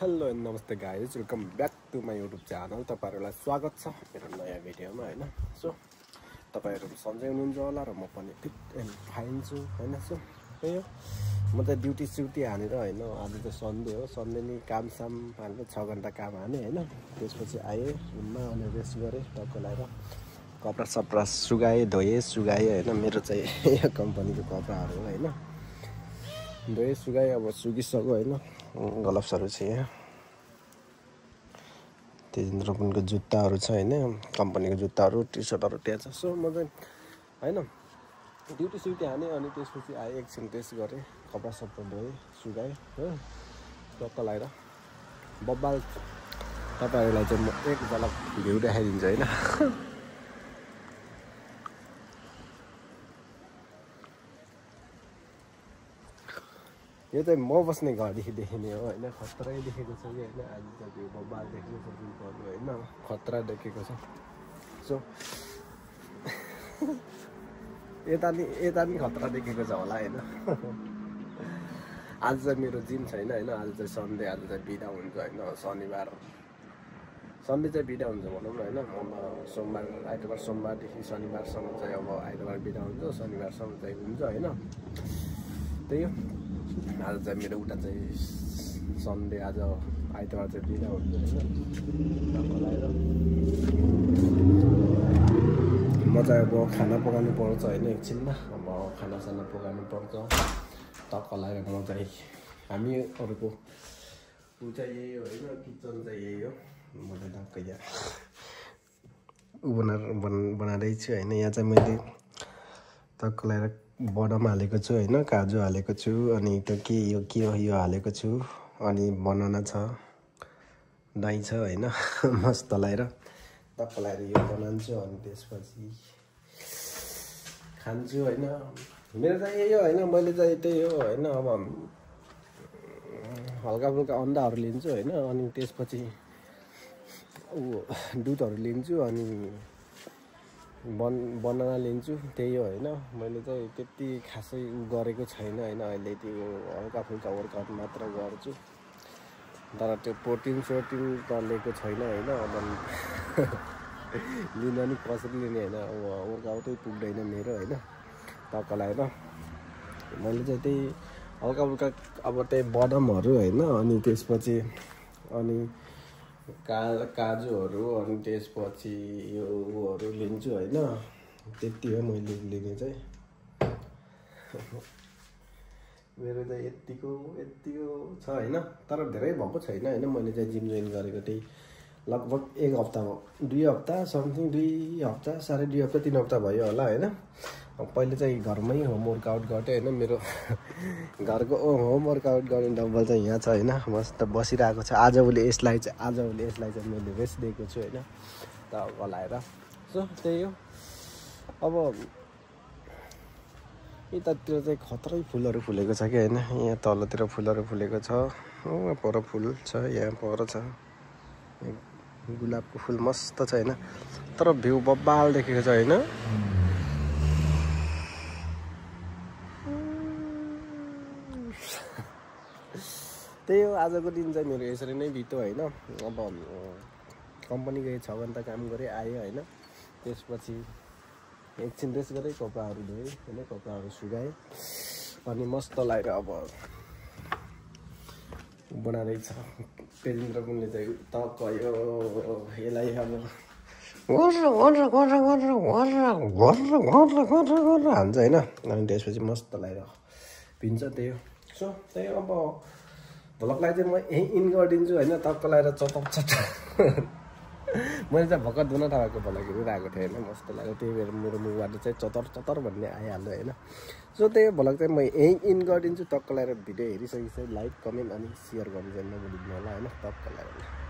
Hello नमस्ते guys, welcome back to my YouTube channel. तपाईँहरूलाई स्वागत छ मेरो नयाँ भिडियोमा होइन। सो तपाईँहरू सन्चै हुनुहुन्छ होला र म पनि फिट एन्ड फाइन छु होइन। सो त्यही हो, म त ड्युटी स्युटी हानेर होइन, आज त सन्डे हो, सन्डे नि कामसाम हानेर 6 घन्टा काम हाने होइन। त्यसपछि आएँ रुममा अनि रेस्ट गरेँ, टक्क लगाएर कपडा सपडा धोएँ सुगाएँ होइन। मेरो चाहिँ यो कम्पनीको कपडाहरू हो होइन, धोएँ सुगाएँ। अब सुकिसक्यो होइन, ग्लभ्सहरू छ यहाँ, तेजेन्द्र पुनको जुत्ताहरू छ होइन, कम्पनीको जुत्ताहरू टी सर्टहरू त्यहाँ छ। सो म चाहिँ होइन ड्युटी स्युटी हाने अनि त्यसपछि आएँ, एकछिन रेस्ट गरेँ, कपडा सपडा धोएँ सुगाएँ हो, टक्क लगाएर बब्बाल तपाईँहरूलाई चाहिँ म एक झलक भ्यू देखाइदिन्छु होइन। यो चाहिँ म बस्ने घरदेखि देखिने हो होइन, खतरै देखेको छ कि होइन। आज त त्यो बब्बाल देखेको छ रुखहरू होइन, खतरा देखेको छ। सो यता नि खतरा देखेको छ होला होइन। आज चाहिँ मेरो जिम छैन होइन, आज चाहिँ सन्डे, आज चाहिँ बिदा हुन्छ होइन। सन्डे चाहिँ बिदा हुन्छ भनौँ न होइन। सोमबार आइतबार, सोमबारदेखि शनिबारसम्म चाहिँ अब आइतबार बिदा हुन्छ, शनिबारसम्म चाहिँ हुन्छ होइन। त्यही हो, आज चाहिँ मेरो उता चाहिँ सन्डे, आज आइतबार चाहिँ बिदा हुन्छ होइन। म चाहिँ अब खाना पकाउनु पर्छ होइन, एकछिनमा अब खानासाना पकाउनु पर्छ, टक्क लगाएर म चाहिँ हामीहरूको ऊ चाहिँ यही हो होइन, किचन चाहिँ यही हो। म चाहिँ टक्क यहाँ बनाउँदैछु होइन। यहाँ चाहिँ मैले टक्क लगाएर बदाम हालेको छु होइन, काजु हालेको छु, अनि त्यो के हो यो हालेको छु, अनि बनाना छ, दही छ होइन। मस्त लगाएर टक्क लगाएर यो बनाउँछु अनि त्यसपछि खान्छु होइन। मेरो चाहिँ यही हो होइन, मैले चाहिँ त्यही हो होइन। अब हल्का फुल्का अन्डाहरू लिन्छु होइन, अनि त्यसपछि दुधहरू लिन्छु, अनि बनाना लिन्छु, त्यही हो होइन। मैले चाहिँ त्यति खासै गरेको छैन होइन, अहिले त्यो हल्का फुल्का वर्कआउट मात्र गर्छु, तर त्यो प्रोटिन सोटिन त लिएको छैन होइन। अब लिन नि कसरी लिने होइन, अब वर्कआउटै पुग्दैन मेरो होइन। टक्क लगाएर मैले चाहिँ त्यही हल्का फुल्का अब त्यही बदामहरू होइन, अनि त्यसपछि अनि काजुहरू, अनि त्यसपछि यो उहरू लिन्छु होइन। त्यति हो मैले लिने चाहिँ। मेरो चाहिँ यत्तिको छ होइन, तर धेरै भएको छैन होइन। मैले चाहिँ जिम जोइन गरेको त्यही लगभग 1 हप्ता भयो, 2 हप्ता समथिङ, 2 हप्ता, 2.5 हप्ता, 3 हप्ता भयो होला होइन। पहिले चाहिँ घरमै होम वर्कआउट गर्थेँ होइन। मेरो घरको होम वर्कआउट गर्ने डम्बल चाहिँ यहाँ छ होइन, मस्त बसिरहेको छ। आजभोलि यसलाई चाहिँ मैले रेस्ट दिएको छु होइन, त गलाएर। सो त्यही हो। अब यतातिर चाहिँ खतरै फुलहरू फुलेको छ कि होइन, यहाँ तलतिर फुलहरू फुलेको छ, पर फुल छ, यहाँ पर छ, गुलाबको फुल मस्त छ होइन। तर भ्यू बब्बाल देखेको छ होइन। त्यही हो, आजको दिन चाहिँ मेरो यसरी नै बित्यो होइन। अब कम्पनी गएँ, 6 घन्टा काम गरेँ, आएँ होइन। त्यसपछि एकछिन रेस्ट गरेँ, कपडाहरू धोएँ होइन, कपडाहरू सुगाएँ, अनि मस्त लगाएर अब बनाउँदैछ तेजेन्द्र पुनले चाहिँ टक्क यसलाई अब हान्छ होइन। अनि त्यसपछि मस्त लगाएर पिन्छ, त्यही हो। सो त्यही अब भ्लगलाई चाहिँ म यहीँ इन गरिदिन्छु होइन, टक्क लगाएर चटक। मैले चाहिँ भर्खर दुना थापाको भ्लग हेरिरहेको थिएँ होइन, मस्त लाग्यो, त्यही भएर मेरो मुखबाट चाहिँ चतर भन्ने आइहाल्यो होइन। सो त्यही भ्लग चाहिँ म यहीँ इन गरिदिन्छु। टक्क लगाएर भिडियो हेरिसकेपछि लाइक, कमेन्ट अनि सेयर गर्नु चाहिँ नभुलिदिनु होला होइन, टक्क लगाएर।